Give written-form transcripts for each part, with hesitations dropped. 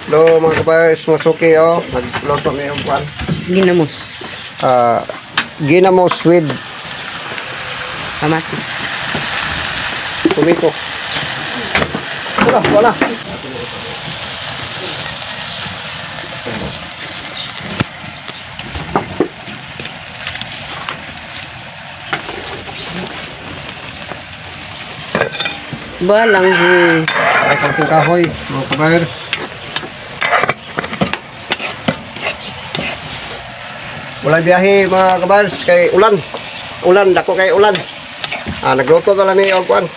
Hello, mga kabayers, mga suki, oh. Nagluto mi og kuan. Ginamos. Ah, ginamos with Kamatis. tomato. Wala, wala. Balang he. Ay, kaunting kahoy, mga kabayers. Wala biyahe, mga kabayers, kay ulan. Ulan, dako kay ulan. Ah, nagluto na lang mi og kuan.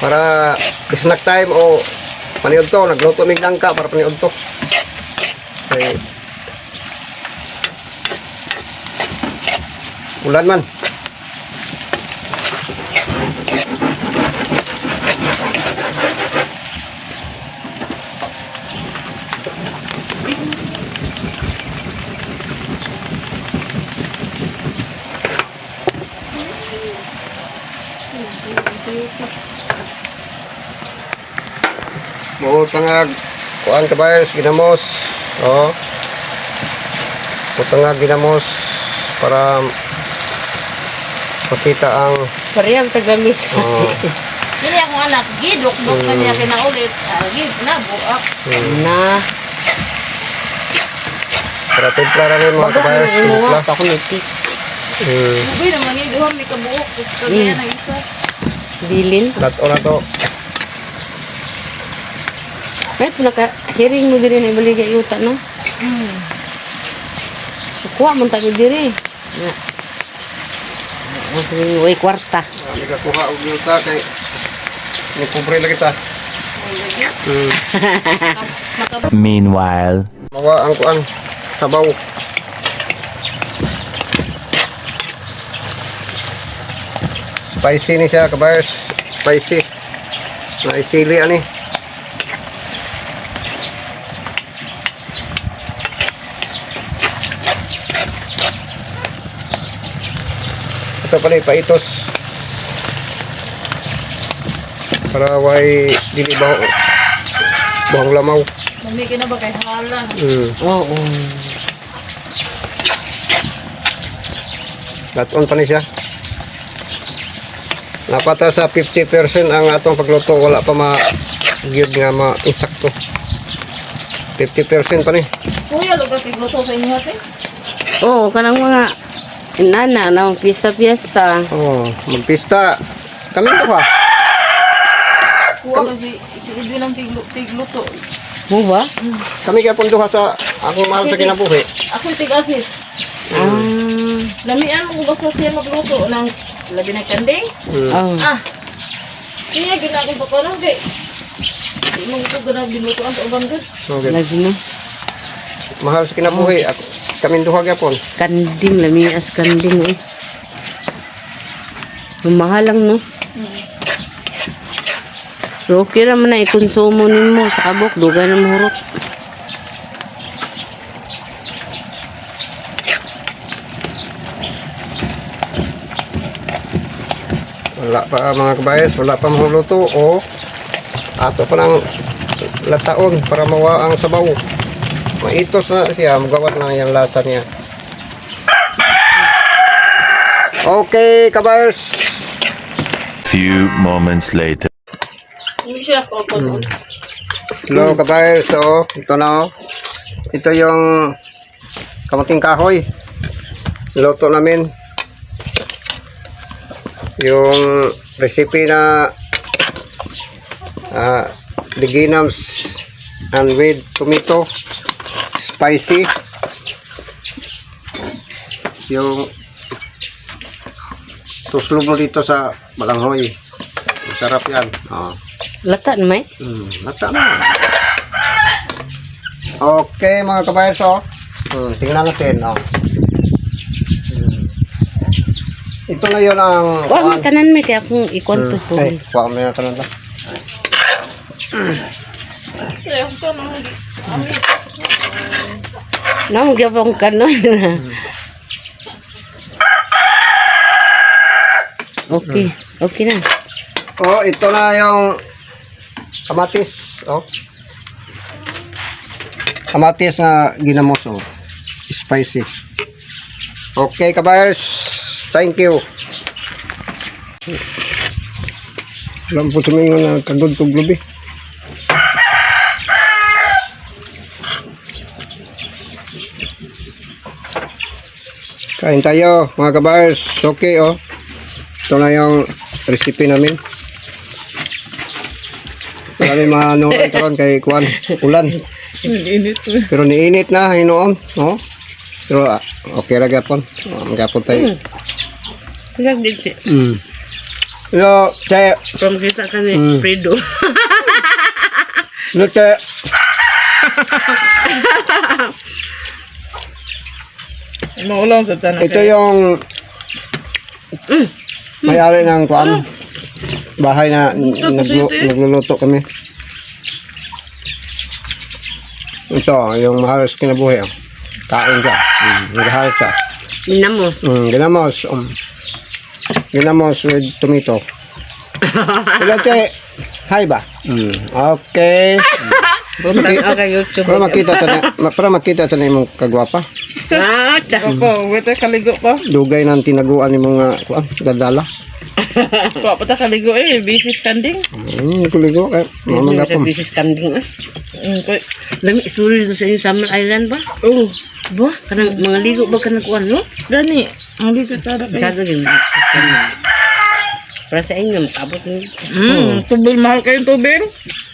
Para snack time o paniud to, nagluto mig nangka para paniud to. Kay ulan man. Mo tangag kuan, kabayers, ginamos. Oh. Mo tangag ginamos para makita ang Parehang tagamis. Oh. Kini akong anak, gidok-dok na niya kinaulit. Ah, gid na buak. Na. Para timpla ra ni, mga kabayers, Bago mo timpla. ako nagtis. Ubi naman ni duha may kabuok. Tapos kagaya na isa. Bilin. Lato na to. May naka hearing mo diri na ibalik kay yuta no. Kuha man tayo diri. Na. Uy, kwarta. Hindi ka kuha og yuta kay ni pobre lang kita. Meanwhile. Mawa ang kuan sabaw. Spicy ni siya, kabayers. Spicy. Naisili ani. Ito pala ipaitos. Para way dili baho. Bahong lamaw. Mamiki na ba kay hala? Oo. Laton pa ni siya. Napata sa 50% ang atong pagluto, wala pa ma gyud nga ma insakto. 50% pa ni. Kuya, lugar tigluto sa inyo ate. Oo, kanang mga nana na fiesta-fiesta. Oh, magpista. Kami to pa. Kuha man si si Edwin ang tigluto. Mo ba? Kami kay pon duha sa akong mahal sa kinabuhi. Ako tig-assist. Ah. Lamian mo basta siya magluto ng labi ng kanding. Oh. Ah. Kaya ginagong pa ko lang kay. Di mo ko ganang binuto ang uban gud. Okay. Lagi no. Mahal sa kinabuhi ako kami duha gyapon. Kanding, lamias kanding eh. Mahal lang no. Pero okay ra man na ikonsumo nimo sa kabok, dugay na mahurot. Wala pa, mga kabayas, wala pa mahuluto o ato pa ng lataon para mawa ang sabaw. Maitos na siya, magawat na yung lasa niya. Okay, kabayers. Few moments later. Hindi siya ko. Hello, kabayers. So, ito na oh. Ito yung kamuting kahoy. Luto namin. Yung recipe na liginams and with tomato spicy. Yung tuslo mo dito sa balanghoy. Masarap yan. Oh. Lata na may. Lata na. Okay, mga kabayers, oh. Tingnan natin, oh. Ito na yun ang Wa man tanan may kay akong ikwento to. Ay, kuha mo na tanan ba? Kaya ko nang ami. Namo gyapon kanon. Okay, okay na. Oh, ito na yung kamatis, oh. Kamatis nga ginamos, oh. Spicy. Okay, kabayers. Thank you. Alam po tumingon na kagod kog lubi. Kain tayo, mga kabayers. Okay, oh. Ito na yung recipe namin. Marami mga ano karon kay kuan, ulan. Init. Pero niinit na hinuon, no? Pero okay ra gyapon. Gyapon tayo. Sige, dito. Pero che, From kita ka ni Fredo. No, che. Maulang sa tanan. Ito yung may-ari ng kuan, bahay na nagluluto kami. Ito, yung mahal sa kinabuhi. Oh. Kain siya. Nagahal siya. Minamo. Ginamos. Ginamos with tomato. Hello, che. Hi ba? Okay. Okay, YouTube. Para makita ta na imong kagwapa. Ah, tsa. Ako, wait kaligo pa. Dugay nang tinaguan ni mga kuan, gadala. Wa pa ta kaligo eh, busy standing. Kuligo kay mama Sa gapon. busy standing ah. Kay Lami isuri dito sa inyo Summer Island ba? Oh, Ba, kanang mga ligo ba kanang kuan no? gani. Ang ligo sa kay. Masyado yun. Para sa inyo, makaabot niyo. Tubig, mahal kayo tubig.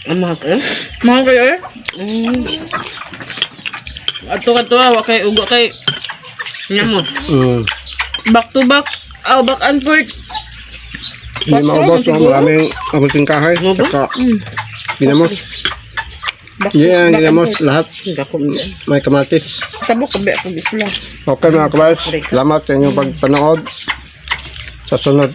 Ang mga kayo. Mahal kayo eh. Ato ka to ah, wa kay ugo kay Minamo. Back to back. Oh, back and forth. Hindi maubos, no? Maraming abuting kahoy. Ano ba? Saka ginamos. Back, Yeah, back and ginamos forth. lahat. Dako. May kamatis. Tabok kabi ako gisla. Okay, mga kabayos. Salamat sa inyong pagpanood. Sa sunod.